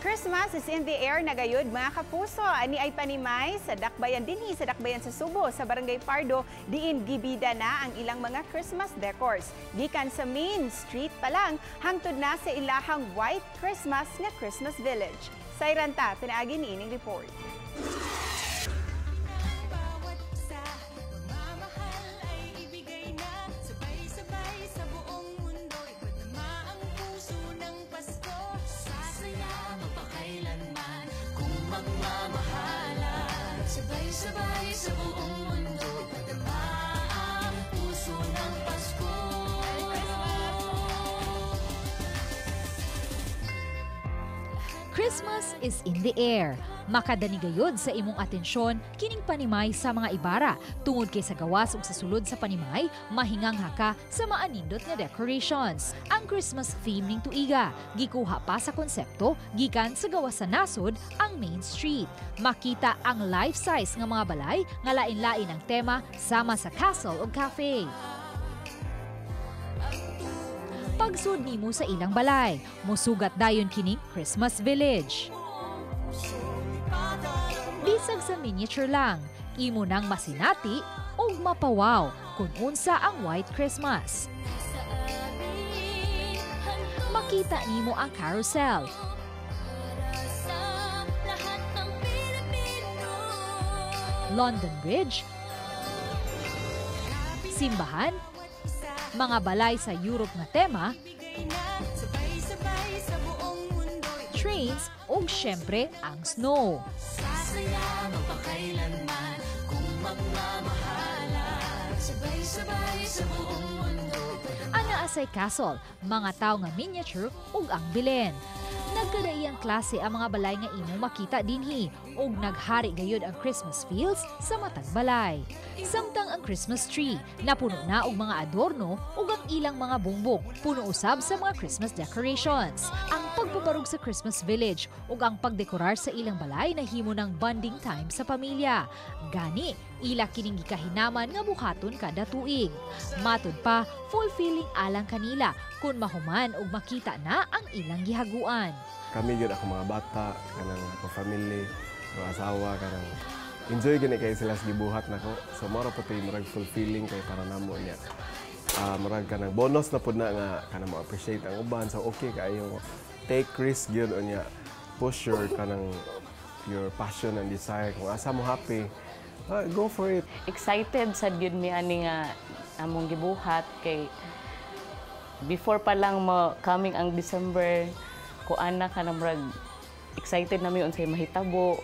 Christmas is in the air na gayud, mga kapuso. Ani ay panimay sa dakbayan dinhi sa dakbayan sa Subo sa Barangay Pardo, diin gibida na ang ilang mga Christmas decors. Gikan sa Main Street pa lang hangtod na sa ilahang White Christmas nga Christmas Village. Sayran ta pinaagi niining report. Bawat isa, pagmamahal ay ibigay na sabay-sabay sa buong mundo. Ipadama ang puso ng Pasko. Sasaya magpakailanman kung magmamahalan. Sabay-sabay sa buong mundo, ipadama ang puso ng Pasko. Christmas is in the air. Makadani gayud sa imong atensyon kining panimay sa mga Ibarra tungod kay sa gawas ug sa sulod sa panimay, mahingangha ka sa maanindot nga decorations. Ang Christmas theme ning tuiga gikuha pa sa konsepto gikan sa gawas sa nasod, ang Main Street. Makita ang life-size nga mga balay nga lain-lain ang tema, sama sa castle ug cafe. Pagsud nimo sa ilang balay, musugat dayon kining Christmas Village. Bisag sa miniature lang, imo nang masinati ug mapawaw kung unsa ang White Christmas. Makita nimo ang carousel, Sa lahat ng Pilipino. London Bridge, simbahan, mga balay sa Europe nga tema, Ibigay na sabay-sabay sa buong mundo. Trains ug syempre ang snow. Sasaya magpakailanman kung magmamahalan. Sabay-sabay sa buong mundo. Ang Naasay Castle, mga tao nga miniature ug ang Belen. Nagkadaiyang klase ang mga balay nga imong makita dinhi ug naghari gayud ang Christmas feels sa matag balay. Samtang ang Christmas tree napuno na og mga adorno ug ang ilang mga bungbong puno usab sa mga Christmas decorations. Ang pagpabarog sa Christmas Village ug ang pagdekorar sa ilang balay nahimo ng bonding time sa pamilya. Gani, ila kining gikahinaman nga buhaton kada tuig. Matud pa, fulfilling alang kanila kung mahuman ug makita na ang ilang gihaguan. Kami gyud, ako, mga bata, kanang ako family, mga asawa, kanang enjoy gani kay sila sa gibuhat nako. So mao ra po to'y murag fulfilling kay para namo niya. Murag kanang bonus na pud na nga kanang mo appreciate ang uban. So okay kaayo, take risk gyud unya, push your kanang your passion and desire. Kung asa mo happy, go for it. Excited sad gyud mi ani nga among gibuhat kay before pa lang mo coming ang December, kuan na ka na, murag excited na mi unsay mahitabo.